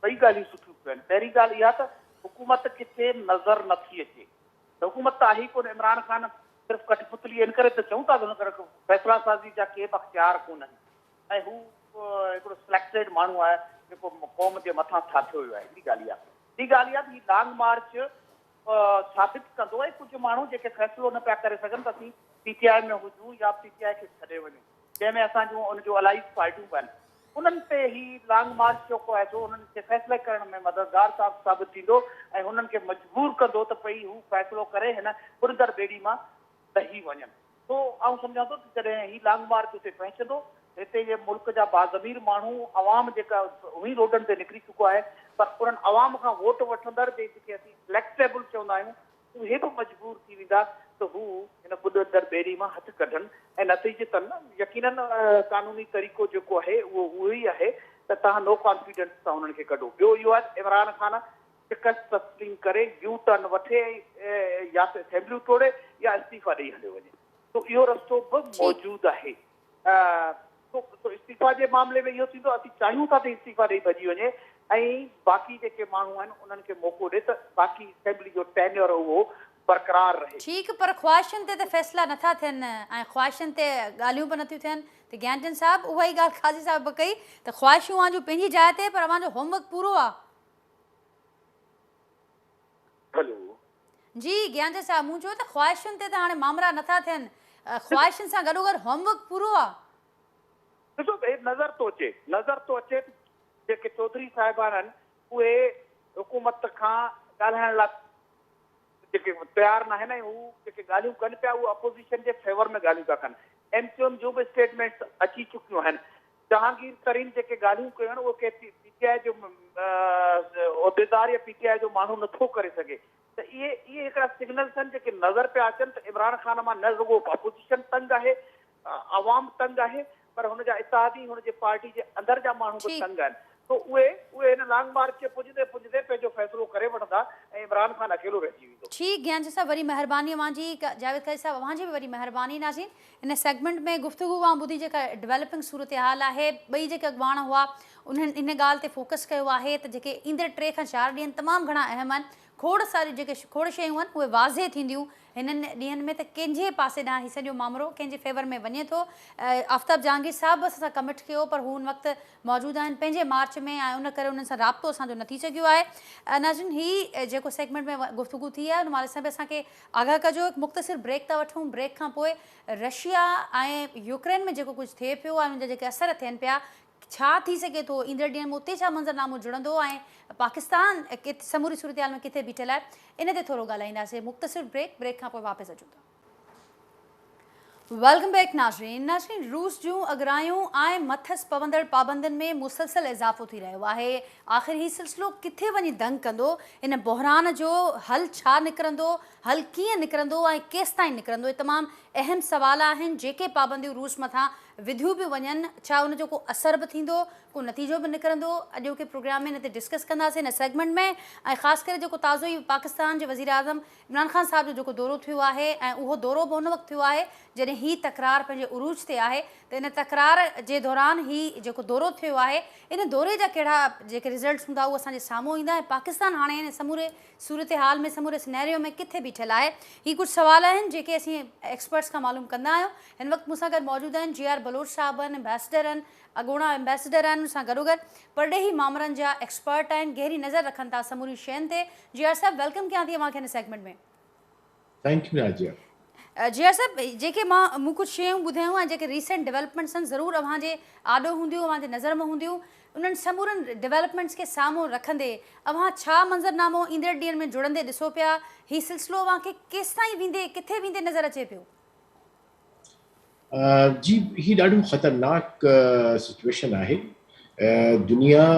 ٻئي ڳالهيون سٺيون ڪيون آهن پهرين ڳالهه اها ته حڪومت ڪٿي نظر نه ٿي اچي ته حڪومت ته آهي ئي ڪونه عمران خان صرف ڪٺ پتلي ان ڪري ته چئون ٿا ته هن کي فيصلا سازي جا ڪي به اختيار ڪونهن ۽ هو هڪڙو سليڪٽيڊ ماڻهو آهي جيڪو قوم جي مٿان ٿاڦيو ويو آهي هڪڙي ڳالهه اها ٻي ڳالهه اها ته هي لانگ مارچ ثابت ڪندو ۽ ڪجهه ماڻهو جيڪي فيصلو نه پيا ڪري سگهن ته اسين پي ٽي آء ۾ هجون يا پي ٽي آء کي ڇڏي وڃون جنهن ۾ اسان جون ان جون الائيز پارٽيون به آهن انهن تي هي لانگ مارچ جيڪو آهي سو انهن کي فيصلي ڪرڻ ۾ مددگار ثابت ٿيندو ۽ هنن کي مجبور ڪندو ته پئي هو فيصلو ڪري هن ٻڏندڙ ٻيڙي مان لهي وڃن. سو آئون سمجهان ٿو ته جڏهن هي لانگ مارچ اتي پهچندو ته هتي جي ملڪ جا باضمير ماڻهو عوام جيڪا اونهي روڊن تي نڪري چڪو آهي پر انهن عوام کان ووٽ وٺندڙ جيڪي اسين سليڪٽيبل چوندا آهيون اهي به مجبور ٿي ويندا ته هو هن ٻڏندڙ ٻيڙي مان هٿ ڪڍن ۽ نتيجتاً يقيناً قانوني طريقو جيڪو آهي اهو اهو ئي آهي ته توهان نو ڪانفيڊنس سان انهن کي ڪڍو. ٻيو اهو آهي ته عمران خان شڪست تسليم ڪري يو ٽرن وٺي ۽ يا ته اسيمبليون ٽوڙي يا استعيفا ڏئي هليو وڃي سو اهو رستو به موجود آهي. سو استعيفا جي معاملي ۾ اهو ٿيندو اسين چاهيون ٿا ته استعيفا ڏئي ڀڄي وڃي ۽ باقي جيڪي ماڻهو آهن انهن کي موقعو ڏي ته باقي اسيمبلي جو ٽينيور اهو برقرار رهي. ٺيڪ پر خواهشن تي ته فيصلا نٿا ٿين ۽ خواهشن تي ڳالهيون به نٿيون ٿين ته گيانچند صاحب اها ئي ڳالهه قاضي صاحب به ڪئي ته خواهشون اوهان جون پنهنجي جاء تي پر اوهان جو هوم ورڪ پورو آ. هلو. جي گيانچند صاحب مون چيو ته خواهشن تي ته هاڻي مامرا نٿا ٿين خواهشن سان گڏوگڏ هوم ورڪ پورو آ. ڏسو هي نظر ٿو اچي نظر ٿو اچي ته جيڪي چوڌري صاحبان آهن اهي حڪومت کان ڳالهائڻ لاء جيڪي تيار ناهن ۽ هو جيڪي ڳالهيون ڪن پيا اهي اپوزيشن جي فيور ۾ ڳالهيون پيا ڪن ايم ڪيو ايم جون به اسٽيٽمينٽس اچي چڪيون آهن جهانگير ترين جيڪي ڳالهيون ڪيون آهن اهي ڪنهن پي ٽي آء جو عهديدار يا پي ٽي آء جو ماڻهو نٿو ڪري سگهي ته اهي اهي هڪڙا سگنلز آهن جيڪي نظر پيا اچن ته عمران خان مان نه رڳو اپوزيشن تنگ آهي عوام تنگ آهي پر هن جا اتحادي هن جي پارٽي جي اندر جا ماڻهو به تنگ آهن سو اهي اهي هن لانگ مارچ کي پڄندي پڄندي پنهنجو فيصلو ڪري وٺندا ۽ عمران خان اڪيلو رهجي ويندو. ٺيڪ گيانچي صاحب وڏي مهرباني اوهان جي جاويد قاضي صاحب اوهان جي به وڏي مهرباني ناظرين ان سيگمينٽ ۾ گفتگو اوهان ٻڌي جيڪا ڊولپنگ صورتحال آهي ٻئي جيڪي اڳواڻ هئا انهن ان ڳالهه تي فوڪس ڪيو آهي ته جيڪي ايندڙ ٽي کان چار ڏينهن تمام گهڻا اهم آهن کوڙ ساريون جيڪي کوڙ شيون آهن اهي واضح ٿينديون هنن ڏينهن ۾ ته ڪنهن جي پاسي ڏانهن هي سڄو مامرو ڪنهن جي فيور ۾ وڃي ٿو. آفتاب جهانگير صاحب به اسان سان ڪمٽ ڪيو پر هو ان وقت موجود آهن پنهنجي مارچ ۾ ۽ ان ڪري انهن سان رابطو اسان جو نه ٿي سگهيو آهي. ناظرين هي جيڪو سيگمينٽ ۾ گفتگو ٿي آهي ان حوالي سان به اسان کي آگاهه ڪجو. هڪ مختصر بريڪ ٿا وٺون بريڪ کان پوء رشيا ۽ يوڪرين ۾ جيڪو ڪجهه ٿئي پيو ۽ ان جا جيڪي اثر ٿين پيا ڇا ٿي سگهي ٿو، ايندڙ ڏينهن ۾ اتي ڇا منظرنامو جڙندو ۽ پاڪستان سموري صورتحال ۾ ڪٿي بيٺل آهي، ان تي ٿورو ڳالهائينداسين. مختصر بريڪ، بريڪ کان پوء واپس اچون ٿا. Welcome back ناظرين، ناظرين روس جون اڳرايون ۽ مٿس پوندڙ پابندين ۾ مسلسل اضافو ٿي رهيو آهي، آخر هي سلسلو ڪٿي وڃي دنگ ڪندو، ان بحران جو حل ڇا نڪرندو، حل ڪيئن نڪرندو ۽ ڪيستائين نڪرندو، اهي تمام اهم سوال آهن، جيڪي پابنديون روس مٿان وڌيون پيون وڃن، ڇا ان جو ڪو اثر به ٿيندو، ڪو نتيجو به نڪرندو، اڄوڪي پروگرام ۾ ان تي ڊسڪس ڪنداسين هن سيگمينٽ ۾ ۽ خاص ڪري جيڪو تازو ئي پاڪستان جي وزيراعظم عمران خان صاحب جو جيڪو دورو ٿيو آهي ۽ اهو دورو به ان وقت ٿيو آهي جڏهن هي تڪرار پنهنجي عروج تي آهي ته ان تڪرار جي دوران هي جيڪو دورو ٿيو آهي ان دوري جا ڪهڙا جيڪي رزلٽس هوندا اهو اسان جي سامهون ايندا ۽ پاڪستان هاڻي ان سموري صورتحال ۾ سموري سنيريو ۾ ڪٿي بيٺل آهي؟ هي ڪجهه سوال آهن جيڪي اسين ايڪسپرٽس کان معلوم ڪندا آهيون. هن وقت مون سان گڏ موجود آهن جي آر بلوچ صاحب آهن، ايمبيسڊر آهن، اڳوڻا ايمبيسڊر آهن، ان سان گڏوگڏ پرڏيهي مامرن جا ايڪسپرٽ آهن، گهري نظر رکن ٿا سمورين شين تي. جي آر صاحب welcome ڪيان ٿي اوهان کي هن segment ۾. Thank you Nazia. جي آر صاحب جيڪي مان مون ڪجهه شيون ٻڌايون ۽ جيڪي ريسينٽ ڊولپمينٽس آهن ضرور اوهان جي آڏو هونديون اوهان جي نظر ۾ هونديون انهن سمورن ڊولپمينٽس کي سامهون رکندي اوهان ڇا منظرنامو ايندڙ ڏينهن ۾ جڙندي ڏسو پيا؟ هي سلسلو اوهان کي ڪيستائين ويندي ڪٿي ويندي نظر اچي پيو؟ جي هي ڏاڍو خطرناڪ سچويشن آهي دنيا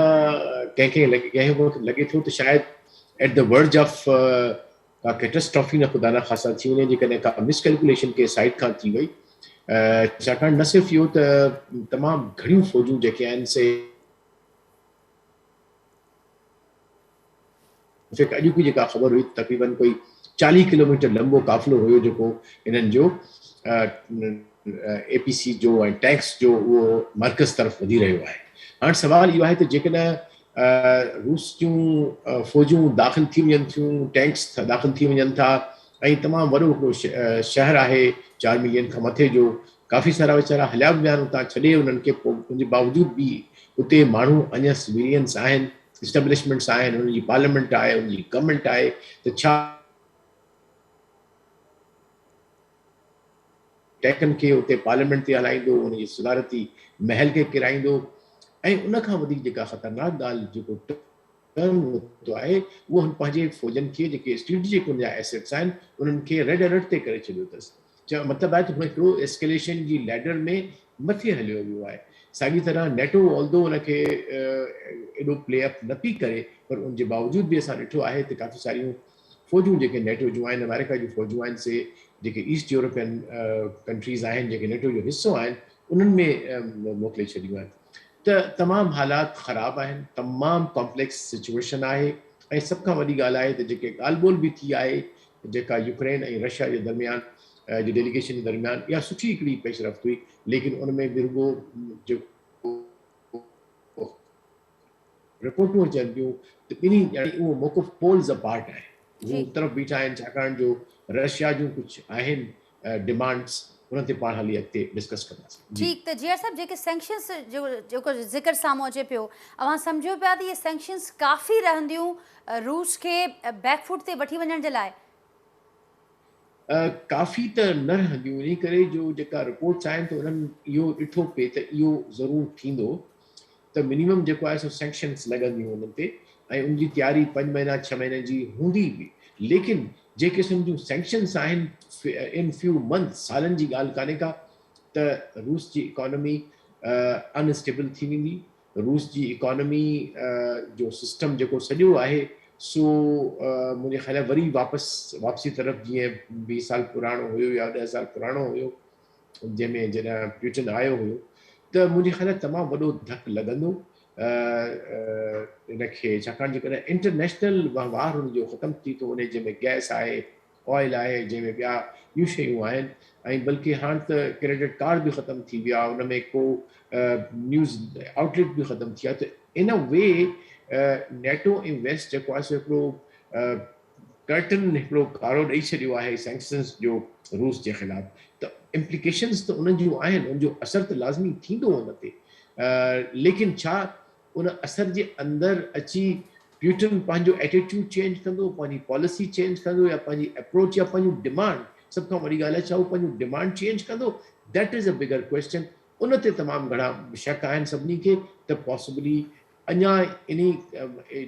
ڪنهن کي ڪنهن وقت لڳي ٿو ته شايد ايٽ the ورج آف ڪا ڪيٽسٽرافي نه خدا نه خاصا ٿي وڃي جيڪڏهن ڪا مس ڪيلڪوليشن ڪنهن سائيڊ کان ٿي وئي ڇاڪاڻ نه صرف اهو ته تمام گهڻيون فوجون جيڪي آهن سي انفيڪٽ اڄوڪي جيڪا خبر هئي تقريبن ڪوئي 40 ڪلوميٽر لمبو قافلو هيو جيڪو انهن جو اي پي سي جو ۽ ٽينڪس جو اهو مرڪز طرف وڌي رهيو آهي هاڻ سوال اهو آهي ته جيڪڏهن روس جون فوجون داخل ٿي وڃن ٿيون، ٽينڪس داخل ٿي وڃن ٿا ۽ تمام وڏو هڪڙو شهر آهي 4 ملين کان مٿي جو ڪافي سارا ويچارا هليا به ويا آهن اتان ڇڏي انهن کي پوء ان جي باوجود به اتي ماڻهو اڃا سويلينس آهن اسٽيبلشمينٽس آهن انهن جي پارليامينٽ آهي انهن جي گورنمينٽ آهي ته ڇا ٽينڪن کي اتي پارليامينٽ تي هلائيندو، ان جي صدارتي محل کي ڪيرائيندو ۽ ان کان وڌيڪ جيڪا خطرناڪ ڳالهه جيڪو ٽرن ورتو آهي اهو هن پنهنجي فوجن کي جيڪي اسٽريٽجڪ ان جا ايسيٽس آهن انهن کي ريڊ الرٽ تي ڪري ڇڏيو اٿس. مطلب آهي ته هن هڪڙو ايسڪليشن جي ليڊر ۾ مٿي هليو ويو آهي. ساڳي طرح نيٽو آلدو ان کي ايڏو پلي اپ نه پئي ڪري پر ان جي باوجود به اسان ڏٺو آهي ته ڪافي ساريون فوجون جيڪي نيٽو جون آهن آمريڪا جون فوجون آهن سي جيڪي ايسٽ يورپين ڪنٽريز آهن جيڪي نيٽو جو حصو آهن انهن ۾ موڪلي ڇڏيون آهن ته تمام حالات خراب آهن تمام ڪامپليڪس سچويشن آهي ۽ سڀ کان وڏي ڳالهه آهي ته جيڪي ڳالهه ٻولهه به ٿي آهي جيڪا يوڪرين ۽ رشيا جي درميان جي ڊيليگيشن جي درميان اها سٺي هڪڙي پيش رفت هئي ليڪن ان ۾ به رڳو جيڪو رپورٽون اچن پيون ته ٻنهي ڄڻي اهو موقف پولز اپارٽ آهي. هو هڪ طرف بيٺا آهن ڇاڪاڻ جو رشيا جون ڪجهه آهن ڊمانڊس انهن تي پاڻ هلي اڳتي ڊسڪس ڪنداسين. جي. ٺيڪ ته جي آر صاحب جيڪي سينڪشنز جو جيڪو ذڪر سامهون اچي پيو اوهان سمجهو پيا ته اهي سينڪشنز ڪافي رهنديون روس کي بيڪ فوٽ تي وٺي وڃڻ جي لاء؟ ڪافي ته نه رهنديون انهي ڪري جو جيڪا رپورٽس آهن ته انهن اهو ڏٺو پئي ته اهو ضرور ٿيندو ته منيمم جيڪو آهي سو سينڪشنس لڳنديون انهن تي ۽ ان جي تياري 5 مهينا 6 مهينن جي هوندي به ليڪن جنهن قسم جون سينڪشنس آهن ان فيو منٿس سالن جي ڳالهه ڪانهي ڪا ته روس جي اڪانومي ان اسٽيبل ٿي ويندي روس جي اڪانومي جو سسٽم جيڪو سڄو آهي سو منهنجي خيال وري واپس واپسي طرف جيئن 20 سال پراڻو هيو يا 10 سال پراڻو هيو جنهن ۾ جڏهن پيوٽن آيو هيو ته منهنجي خيال ۾ تمام وڏو ڌڪ لڳندو ان کي ڇاڪاڻ جيڪڏهن انٽرنيشنل وهنوار هن جو ختم ٿي ٿو وڃي جنهن ۾ گئس آهي آئل آهي جنهن ۾ ٻيا ٻيون شيون آهن ۽ بلڪه هاڻ ته ڪريڊٽ ڪارڊ به ختم ٿي ويا ان ۾ ڪو نيوز آئوٽليٽ به ختم ٿي ويا ته ان وي نيٽو ۽ ويسٽ جيڪو آهي سو هڪڙو ڪرٽن هڪڙو ڪارو ڏئي ڇڏيو آهي سينڪشنز جو روس جي خلاف ته امپليڪيشنز ته انهن جون آهن ان جو اثر ته لازمي ٿيندو ان تي ليڪن ڇا ان اثر جي اندر اچي پيوٽن پنهنجو ايٽيٽيوڊ چينج ڪندو پنهنجي پاليسي چينج ڪندو يا پنهنجي اپروچ يا پنهنجون ڊمانڊ سڀ کان وڏي ڳالهه آهي ڇا هو پنهنجون ڊمانڊ چينج ڪندو that is a bigger question ان تي تمام گهڻا شڪ آهن سڀني کي ته پاسبلي اڃا انهي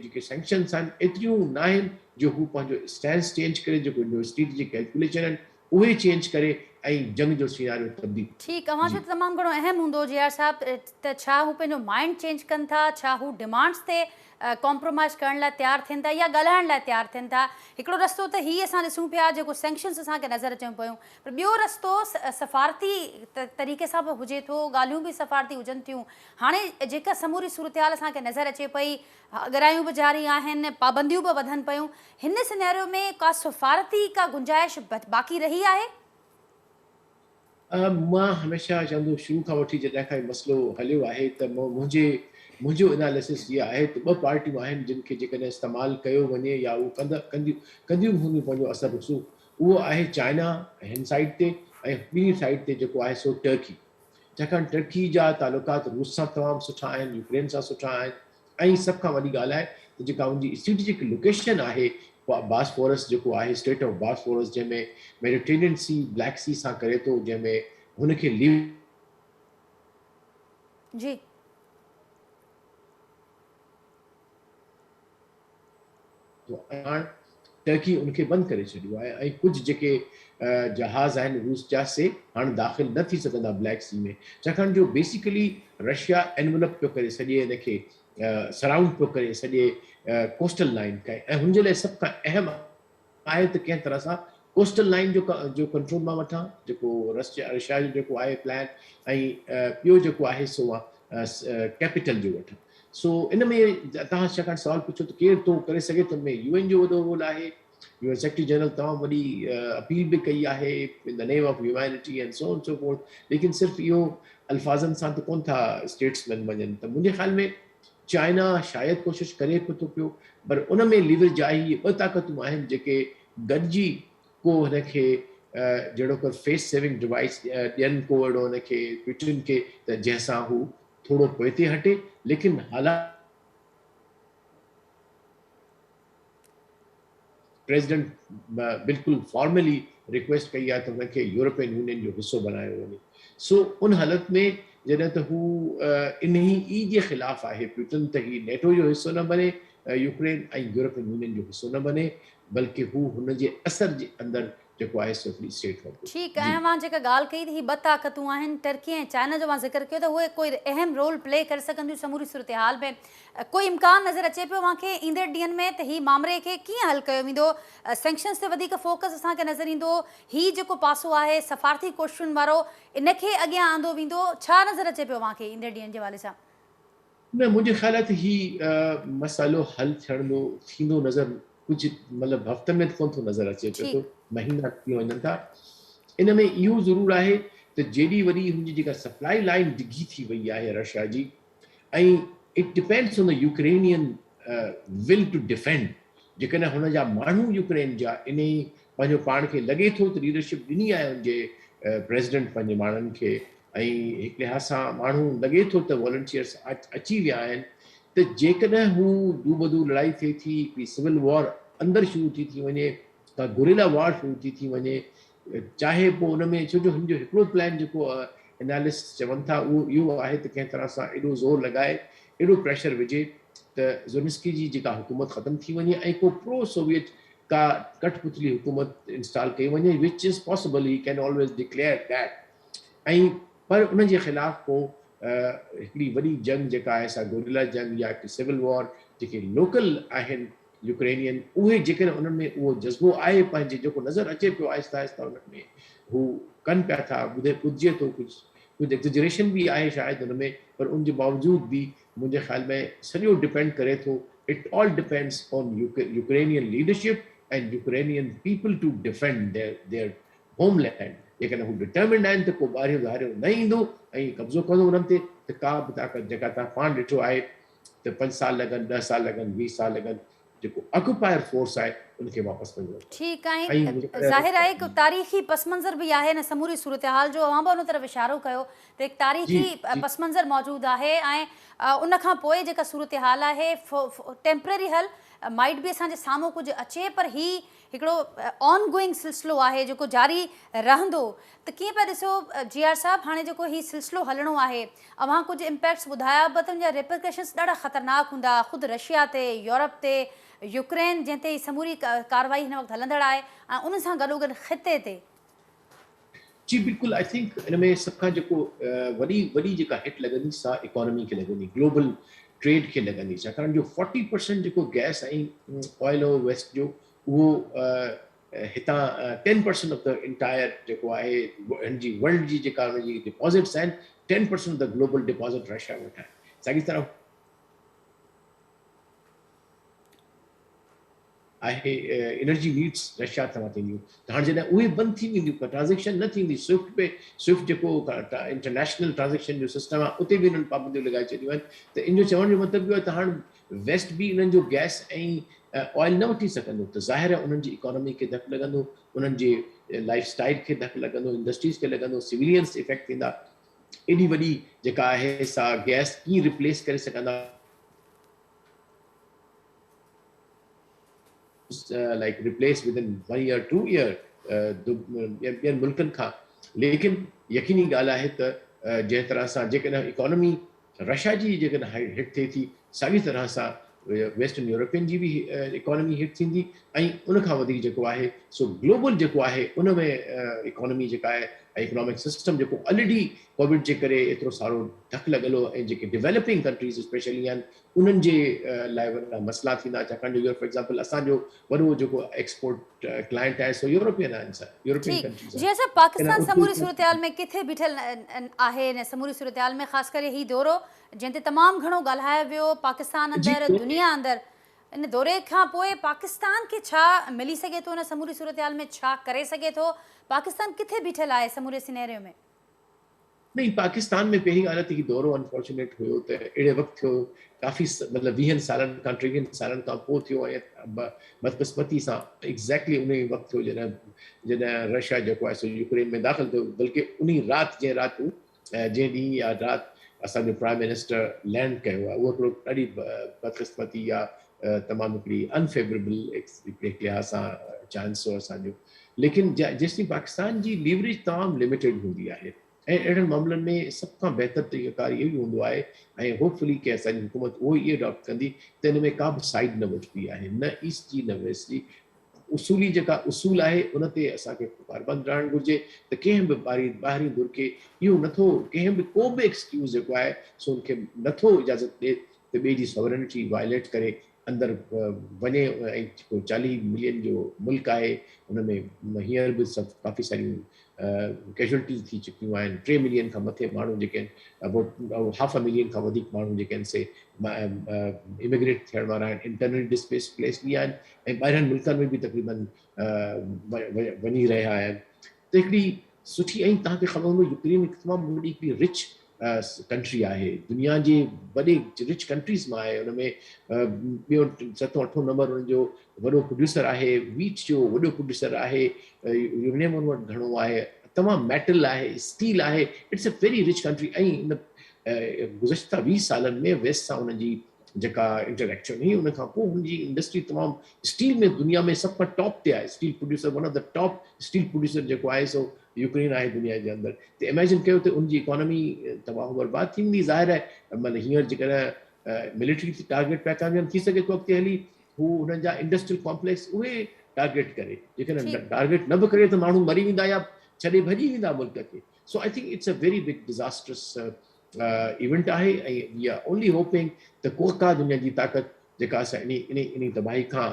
جيڪي سينڪشنز آهن ايتريون ناهن جو هو پنهنجو اسٽينس چينج ڪري جيڪو هن جو اسٽريٽجڪ ڪيلڪوليشن آهن اهي چينج ڪري ۽ جنگ جو سيناريو تبديل ٺيڪ اوهان جو ته تمام گهڻو اهم هوندو جي آر صاحب ته ڇا هو پنهنجو مائنڊ چينج ڪن ٿا ڇا هو ڊمانڊز تي ڪامپرومائز ڪرڻ لاء تيار ٿين ٿا يا ڳالهائڻ لاء تيار ٿين ٿا هڪڙو رستو ته هي اسان ڏسون پيا جيڪو سينڪشنز اسان کي نظر اچن پيون پر ٻيو رستو سفارتي طريقي سان به هجي ٿو ڳالهيون به سفارتي هجن ٿيون هاڻي جيڪا سموري صورتحال اسان کي نظر اچي پئي، اڳرايون به جاري آهن، پابنديون به وڌن پيون، هن سيناريو ۾ ڪا سفارتي ڪا گنجائش باقي رهي آهي؟ مان هميشه چوندو شروع کان وٺي جڏهن کان هي مسئلو هليو آهي ته منهنجي منهنجو اناليسس اها آهي ته ٻه پارٽيون آهن جن کي جيڪڏهن استعمال ڪيو وڃي يا اهو ڪندا ڪنديون ڪنديون به هونديون پنهنجو اثر رسوخ اهو آهي چائنا هن سائيڊ تي ۽ ٻي سائيڊ تي جيڪو آهي سو ٽرڪي. ڇاڪاڻ ٽرڪي جا تعلقات روس سان تمام سٺا آهن، يوڪرين سان سٺا آهن ۽ سڀ کان وڏي ڳالهه آهي ته جيڪا ان جي اسٽريٽجڪ لوڪيشن آهي باسفورس جيڪو آهي اسٽريٽ آف باسفورس جنهن ۾ ميڊيٽرينين سي بليڪ سي سان ڪري ٿو جنهن ۾ هن کي ليو جي. ٿو ۽ هاڻ ٽرڪي ان کي بند ڪري ڇڏيو آهي ۽ ڪجهه جيڪي جهاز آهن روس جا سي هاڻ داخل نه ٿي سگهندا بليڪ سي ۾ ڇاڪاڻ جو بيسيڪلي رشيا انولپ پيو ڪري سڄي ان کي سرائونڊ پيو ڪري سڄي ڪوسٽل لائن کي ۽ هن جي لاء سڀ کان اهم آهي ته ڪنهن طرح سان ڪوسٽل لائن جو جو ڪنٽرول مان وٺان جيڪو رشيا جو جيڪو آهي پلان ۽ ٻيو جيڪو آهي سو مان ڪيپيٽل جو وٺان سو ان ۾ توهان ڇاڪاڻ سوال پڇيو ته ڪير ٿو ڪري سگهي ته ان ۾ يو اين جو وڏو رول آهي يو اين سيڪريٽري جنرل تمام وڏي اپيل به ڪئي آهي in the name of humanity and so on so forth ليڪن صرف اهو الفاظن سان ته ڪون ٿا اسٽيٽس مين وڃن ته منهنجي خيال ۾ چائنا شايد ڪوشش ڪري به ٿو پيو پر ان ۾ ليوريج آهي اهي ٻه طاقتون آهن جيڪي گڏجي ڪو هن کي جهڙوڪر فيس سيونگ ڊوائيس ڏين ڪو اهڙو هن کي پيوٽن کي ته جنهن سان هو ٿورو پوئتي هٽي ليڪن حالات پريزيڊنٽ بلڪل فارملي رڪويسٽ ڪئي آهي ته هن کي يورپين يونين جو حصو بڻايو وڃي سو ان حالت ۾ جڏهن ته هو انهي ئي جي خلاف آهي پيوٽن ته هي نيٽو جو حصو نه بڻي يوڪرين ۽ يورپين يونين جو حصو نه بڻي بلڪه هو هن جي اثر جي اندر جيڪو آهي سو هڪڙي اسٽيٽ هوندو. ٺيڪ ۽ اوهان جيڪا ڳالهه ڪئي ته هي ٻه طاقتون آهن ٽرڪي ۽ چائنا جو اوهان ذڪر ڪيو ته اهي ڪوئي اهم رول پلي ڪري سگهن ٿيون سموري صورتحال ۾ ڪوئي امڪان نظر اچي پيو اوهان کي ايندڙ ڏينهن ۾ ته هي مامري کي ڪيئن حل ڪيو ويندو سينڪشنز تي وڌيڪ فوڪس اسان کي نظر ايندو هي جيڪو پاسو آهي سفارتي ڪوششن وارو ان کي اڳيان آندو ويندو ڇا نظر اچي پيو اوهان کي ايندڙ ڏينهن جي حوالي سان؟ نه منهنجي خيال آهي ته هي مسئلو حل ٿيڻ ٿيندو نظر ڪجهه مطلب هفتن ۾ ته ڪونه ٿو نظر اچي پيو ٿو مهينا ٿي وڃن ٿا ان ۾ اهو ضرور آهي ته جيڏي وڏي هن جي جيڪا سپلائي لائن ڊگهي ٿي وئي آهي رشيا جي ۽ it depends on the Ukrainian will to defend جيڪڏهن هن جا ماڻهو يوڪرين جا انهي پنهنجو پاڻ کي لڳي ٿو ته ليڊرشپ ڏني آهي ان جي پريزيڊنٽ پنهنجي ماڻهن کي ۽ هڪ لحاظ سان ماڻهو لڳي ٿو ته والنٽيئرس اچي ويا آهن ته جيڪڏهن هو دوبدو لڙائي ٿئي ٿي هڪڙي سول وار اندر شروع ٿي ٿي وڃي ڪا گوريلا وار شروع ٿي ٿي وڃي چاهي پوء ان ۾ ڇو جو هن جو هڪڙو پلان جيڪو انالسٽ چون ٿا اهو اهو آهي ته ڪنهن طرح سان ايڏو زور لڳائي ايڏو پريشر وجهي ته زولنسڪي جي جيڪا حڪومت ختم ٿي وڃي ۽ ڪو پرو سوويت ڪا ڪٺ پتلي حڪومت انسٽال ڪئي وڃي which is possible he can always declare that ۽ پر ان جي خلاف پوء هڪڙي وڏي جنگ جيڪا آهي سا گوريلا جنگ يا هڪ سول وار جيڪي لوڪل آهن يوڪرينين اهي جيڪڏهن انهن ۾ اهو جذبو آهي پنهنجي جيڪو نظر اچي پيو آهستي آهستي انهن ۾ هو ڪن پيا ٿا ٻڌي ٻڌجي ٿو ڪجهه ڪجهه ايگزيجريشن به آهي شايد ان ۾ پر ان جي باوجود به منهنجي خيال ۾ سڄو ڊپينڊ ڪري ٿو it all depends on Ukrainian leadership and Ukrainian people to defend their home land جيڪڏهن هو ڊٽرمنڊ آهن ته ڪو ٻاهريون ڌاريو نه ايندو ۽ قبضو ڪندو انهن تي ته ڪا به طاقت جيڪا توهان پاڻ ڏٺو آهي ته پنج سال لڳن ڏهه سال لڳن 20 سال لڳن جيڪو آڪوپائر فورس آهي ان کي واپس وڃڻو پوندو. ٺيڪ آهي ظاهر آهي هڪ تاريخي پس منظر به آهي ان سموري صورتحال جو اوهان به ان طرف اشارو ڪيو ته هڪ تاريخي پس منظر موجود آهي ۽ ان کان پوء جيڪا صورتحال آهي ٽيمپرري حل مائيٽ به اسان جي سامهون ڪجهه اچي پر هي هڪڙو آن گوئنگ سلسلو آهي جيڪو جاري رهندو ته ڪيئن پيا ڏسو جي آر صاحب هاڻي جيڪو هي سلسلو هلڻو آهي اوهان ڪجهه امپيڪٽس ٻڌايا به ته ان جا ريپرڪشنس ڏاڍا خطرناڪ هوندا خود رشيا تي يورپ تي يوڪرين جنهن تي هي سموري ڪارروائي هن وقت هلندڙ آهي ۽ ان سان گڏوگڏ خطي تي. جي بلڪل I think ان ۾ سڀ کان جيڪو وڏي وڏي جيڪا هٽ لڳندي سا اڪانومي کي لڳندي گلوبل ٽريڊ کي لڳندي ڇاڪاڻ جو فورٽي پرسنٽ جيڪو گئس ۽ آئل هو ويسٽ جو اهو هتان ten percent of the entire جيڪو آهي هن جي ورلڊ جي جيڪا هن جي ڊپازٽس آهن ten percent of the global deposit Russia وٽ آهي ساڳي طرح آهي انرجي نيڊس رشيا تان ٿينديون ته هاڻ جڏهن اهي بند ٿي وينديون ٽرانزيڪشن نه ٿيندي سوئفٽ پي سوئفٽ جيڪو انٽرنيشنل ٽرانزيڪشن جو سسٽم آهي اتي به انهن پابنديون لڳائي ڇڏيون آهن ته ان جو چوڻ جو مطلب اهو آهي ته هاڻ ويسٽ به انهن جو گئس ۽ آئل نه وٺي سگهندو ته ظاهر آهي انهن جي اڪانومي کي ڌڪ لڳندو انهن جي لائف اسٽائل کي ڌڪ لڳندو انڊسٽريز کي لڳندو سويلينس افيڪٽ ٿيندا ايڏي وڏي جيڪا آهي سا گئس ڪيئن ريپليس ڪري سگهندا like replace within one year two year ٻين ملڪن کان ليڪن يقيني ڳالهه آهي ته جنهن طرح سان جيڪڏهن اڪانومي رشيا جي جيڪڏهن هٽ ٿئي ٿي ساڳي طرح سان ويسٽرن يورپين جي به اڪانومي هٽ ٿيندي ۽ ان کان وڌيڪ جيڪو آهي سو گلوبل جيڪو آهي ان ۾ اڪانومي جيڪا آهي ۽ اڪنامڪ سسٽم جيڪو آلريڊي ڪووڊ جي ڪري ايترو سارو ڌڪ لڳل هو ۽ جيڪي ڊيولپنگ ڪنٽريز اسپيشلي آهن انهن جي لاء وڏا مسئلا ٿيندا ڇاڪاڻ جو فار ايگزامپل اسان جو وڏو جيڪو ايڪسپورٽ ڪلائنٽ آهي سو يورپين آهن سر يورپين ٺيڪ جي سر پاڪستان سموري صورتحال ۾ ڪٿي بيٺل آهي ان سموري صورتحال ۾ خاص ڪري هي دورو جنهن تي تمام گهڻو ڳالهايو ويو پاڪستان اندر دنيا اندر ان دوري کان پوء پاڪستان کي ڇا ملي سگهي ٿو ان سموري صورتحال ۾ ڇا ڪري سگهي ٿو پاڪستان ڪٿي بيٺل آهي سموري سينيريو ۾؟ نئين پاڪستان ۾ پهرين ڳالهه ته هي دورو انفارچونيٽ هيو ته اهڙي وقت ٿيو ڪافي مطلب ويهن سالن کان ٽيويهن سالن کان پوء ٿيو ۽ بدقسمتي سان ايگزيڪٽلي انهي وقت ٿيو جڏهن جڏهن رشيا جيڪو آهي سو يوڪرين ۾ داخل ٿيو بلڪه انهي رات جنهن رات هو جنهن ڏينهن يا رات اسان جو پرائم منسٽر لينڊ ڪيو آهي اهو هڪڙو ڏاڍي بدقسمتي يا تمام هڪڙي انفيوربل هڪڙي لحاظ سان چانس هو اسان جو ليڪن جيستائين پاڪستان جي ليوريج تمام لميٽيڊ هوندي آهي ۽ اهڙن معاملن ۾ سڀ کان بهتر طريقه ڪار اهو ئي هوندو آهي ۽ هوپ فلي ڪي اسان جي حڪومت اهو ئي اڊاپٽ ڪندي ته ان ۾ ڪا به سائيڊ نه وٺبي آهي نه ايسٽ جي نه ويسٽ جي اصولي جيڪا اصول آهي ان تي اسان کي پابند رهڻ گهرجي ته ڪنهن به ٻاهرين ڌر کي اهو نٿو ڪنهن به ڪو به ايڪسڪيوز جيڪو آهي سو ان کي نٿو اجازت ڏي ته ٻئي جي ساورنٽي وائليٽ ڪري اندر وڃي ۽ جيڪو 40 ملين جو ملڪ آهي ان ۾ هينئر به سڀ ڪافي ساريون ڪيجوئلٽيز ٿي چڪيون آهن 3 ملين کان مٿي ماڻهو جيڪي آهن ابائوٽ هاف ا ملين کان وڌيڪ ماڻهو جيڪي آهن سي اميگريٽ ٿيڻ وارا آهن انٽرنل ڊسپليس پليس به آهن ۽ ٻاهرين ملڪن ۾ به تقريبن وڃي رهيا آهن ته هڪڙي سٺي ۽ توهان کي خبر هوندو يوڪرين هڪ تمام وڏي هڪڙي رچ ڪنٽري آهي دنيا جي وڏي رچ ڪنٽريز مان آهي ان ۾ ٻيو ستون اٺون نمبر ان جو وڏو پروڊيوسر آهي ويٽ جو وڏو پروڊيوسر آهي يورينيم ان وٽ گهڻو آهي تمام ميٽل آهي اسٽيل آهي it's a very rich country ۽ ان گذشته 20 سالن ۾ ويسٽ سان ان جي جيڪا انٽريڪشن هئي ان کان پوء هن جي انڊسٽري تمام اسٽيل ۾ دنيا ۾ سڀ کان ٽاپ تي آهي steel producer one of the top steel producer جيڪو آهي سو يوڪرين آهي دنيا جي اندر ته اميجن ڪيو ته ان جي اڪانومي تباهه برباد ٿي ويندي ظاهر آهي مطلب هينئر جيڪڏهن ملٽري تي ٽارگيٽ پيا ڪيا وڃن ٿي سگهي ٿو اڳتي هلي هو انهن جا انڊسٽريل ڪامپليڪس اهي ٽارگيٽ ڪري جيڪڏهن ٽارگيٽ نه به ڪري ته ماڻهو مري ويندا يا ڇڏي ڀڄي ويندا ملڪ کي so I think it's a very big disastrous event آهي ۽ وي آر اونلي هوپنگ ته ڪو ڪا دنيا جي طاقت جيڪا اسان انهي انهي انهي تباهي کان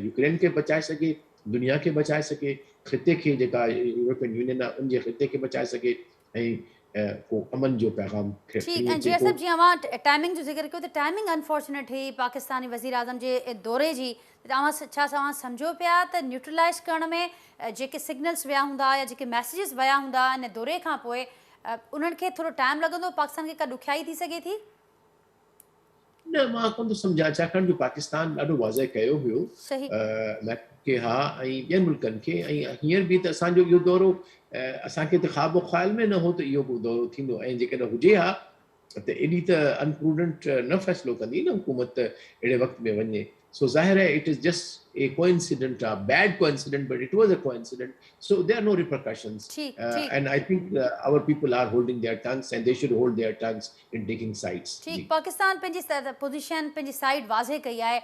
يوڪرين کي بچائي سگهي دنيا کي بچائي سگهي خطي کي جيڪا يورپين يونين آهي ان جي خطي کي بچائي سگهي ۽ ڪو امن جو پيغام کڻي ٺيڪ ۽ جي صاحب جيئن اوهان ٽائمنگ جو ذڪر ڪيو ته ٽائمنگ انفارچونيٽ هئي پاڪستاني وزيراعظم جي دوري جي ته اوهان ڇا اوهان سمجهو پيا ته نيوٽرلائز ڪرڻ ۾ جيڪي سگنلز ويا هوندا يا جيڪي ميسيجز ويا هوندا ان دوري کان پوء انهن کي ٿورو ٽائم لڳندو پاڪستان کي ڪا ڏکيائي ٿي سگهي ٿي؟ نه مان ڪونه ٿو سمجهان ڇاڪاڻ جو پاڪستان ڏاڍو واضح ڪيو هيو آمريڪا کي ها ۽ ٻين ملڪن کي ۽ هينئر به ته اسان جو اهو دورو اسان کي ته خواب و خيال ۾ نه هو ته اهو ڪو دورو ٿيندو ۽ جيڪڏهن هجي ها ته ايڏي ته انپروڊنٽ نه فيصلو ڪندي نه حڪومت ته اهڙي وقت ۾ وڃي سو ظاهر آهي it is just a coincident a bad coincident but it was a coincident so there are no repercussions and I think our people are holding their tongues and they should hold their tongues in taking sides. ٺيڪ پاڪستان پنهنجي position پنهنجي side واضح ڪئي آهي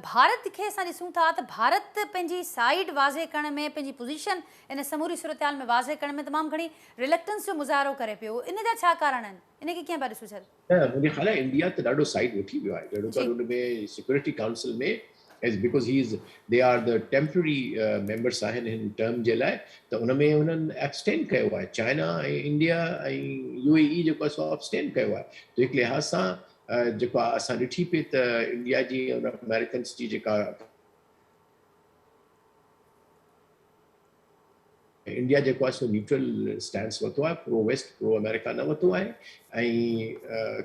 ڀارت کي اسان ڏسون ٿا ته ڀارت پنهنجي سائيڊ واضح ڪرڻ ۾ پنهنجي پوزيشن ان سموري صورتحال ۾ واضح ڪرڻ ۾ تمام گهڻي ريلڪٽنس جو مظاهرو ڪري پيو ان جا ڇا ڪارڻ آهن ان کي ڪيئن پيا ڏسو سر؟ نه منهنجي خيال آهي انڊيا ته ڏاڍو سائيڊ وٺي ويو آهي جهڙو ڪر ان ۾ security council ۾ as because he is they are the temporary members آهن هن ٽرم جي لاء ته ان ۾ انهن ابسٽين ڪيو آهي چائنا ۽ انڊيا ۽ يو اي اي جيڪو آهي سو ابسٽين ڪيو آهي ته هڪ لحاظ سان جيڪو اسان ڏٺي پئي ته انڊيا جي آمريڪنس جي جيڪا انڊيا جيڪو آهي سو نيوٽرل اسٽينس ورتو آهي پرو ويسٽ پرو آمريڪا نه ورتو آهي ۽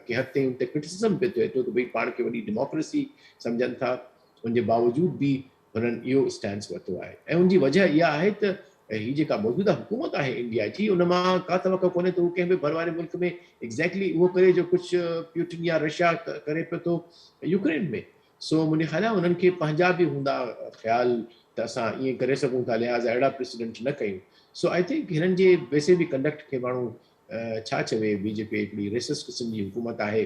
ڪنهن حد تائين ان تي ڪرٽسزم به ٿئي ٿو ته ڀئي پاڻ کي وڏي ڊيموڪريسي سمجهن ٿا ان جي باوجود به هنن اهو اسٽينس ورتو آهي ۽ ان جي وجه اها آهي ته هي جيڪا موجوده حڪومت آهي انڊيا جي ان مان ڪا توقع ڪونهي ته هو ڪنهن به ڀر واري ملڪ ۾ ايگزيڪٽلي اهو ڪري جو ڪجهه پيوٽن يا رشيا ڪري پيو ٿو يوڪرين ۾ سو منهنجي خيال آهي انهن کي پنهنجا به هوندا خيال ته اسان ائين ڪري سگهون ٿا لهٰذا اهڙا پريسيڊنٽ نه ڪيون سو I think هنن جي ويسي به ڪنڊڪٽ کي ماڻهو ڇا چوي بي جي پي هڪڙي ريسسٽ قسم جي حڪومت آهي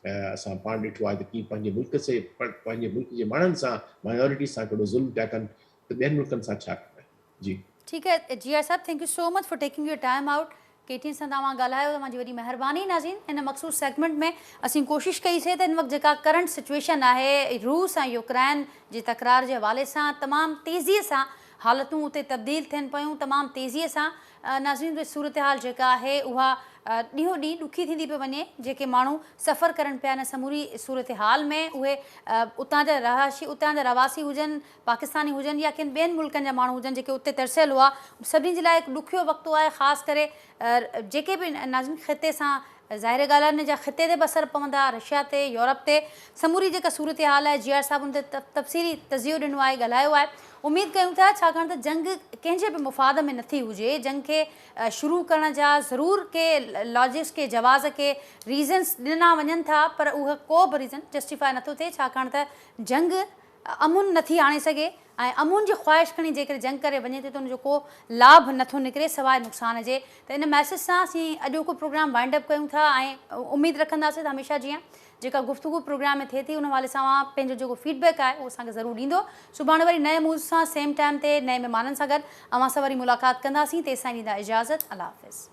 اسان پاڻ ڏٺو آهي ته ڪيئن پنهنجي ملڪ سي پنهنجي ملڪ جي ماڻهن سان مائنورٽي سان ڪهڙو ظلم پيا ڪن ته ٻين ملڪن سان ڇا ڪندا جي. ٺيڪ آهي جي آء صاحب thank you so much for taking your time out K T N سان توهان ڳالهايو توهان جي وڏي مهرباني ناظرين هن مخصوص سيگمينٽ ۾ اسين ڪوشش ڪئي سي ته هن وقت جيڪا ڪرنٽ سچويشن آهي روس ۽ يوڪرائن جي تڪرار جي حوالي سان تمام تيزي سان حالتون اتي تبديل ٿين پيون تمام تيزي سان ناظرين اهي صورتحال جيڪا آهي اها ڏينهون ڏينهن ڏکي ٿيندي پئي وڃي جيڪي ماڻهو سفر ڪرن پيا ان سموري صورتحال ۾ اهي اتان جا رهائشي اتان جا رهواسي هجن پاڪستاني هجن يا ڪن ٻين ملڪن جا ماڻهو هجن جيڪي اتي ترسيل هئا سڀني جي لاء هڪ ڏکيو وقت آهي خاص ڪري جيڪي به ناظرين خطي سان ظاهر ڳالهه آهي ان جا خطي تي به اثر پوندا رشيا تي يورپ تي سموري جيڪا صورتحال آهي جي آر صاحب ان تي تفصيلي تجزيو ڏنو آهي ڳالهايو آهي اميد ڪيون ٿا ڇاڪاڻ ته جنگ ڪنهن جي به مفاد ۾ نٿي هجي جنگ کي شروع ڪرڻ جا ضرور ڪي لاجڪس ڪي جواز ڪي ريزنس ڏنا وڃن ٿا پر اهو ڪو به ريزن جسٽيفائي نٿو ٿئي ڇاڪاڻ ته جنگ امن نٿي آڻي سگهي ۽ امن جي خواهش کڻي جيڪڏهن جنگ ڪري وڃي ٿي ته ان جو ڪو لاڀ نٿو نڪري سواء نقصان جي ته ان ميسيج سان اسين اڄوڪو پروگرام وائنڊ اپ ڪيون ٿا ۽ اميد رکنداسين ته هميشه جيان جيڪا گفتگو پروگرام ۾ ٿئي ٿي ان حوالي سان اوهان پنهنجو جيڪو فيڊ بيڪ آهي اهو اسان کي ضرور ڏيندو سڀاڻي وري نئين موضوع سان سيم ٽائيم تي نئين مهمانن سان گڏ اوهان سان وري ملاقات ڪنداسين تيستائين ڏيندا اجازت الله حافظ.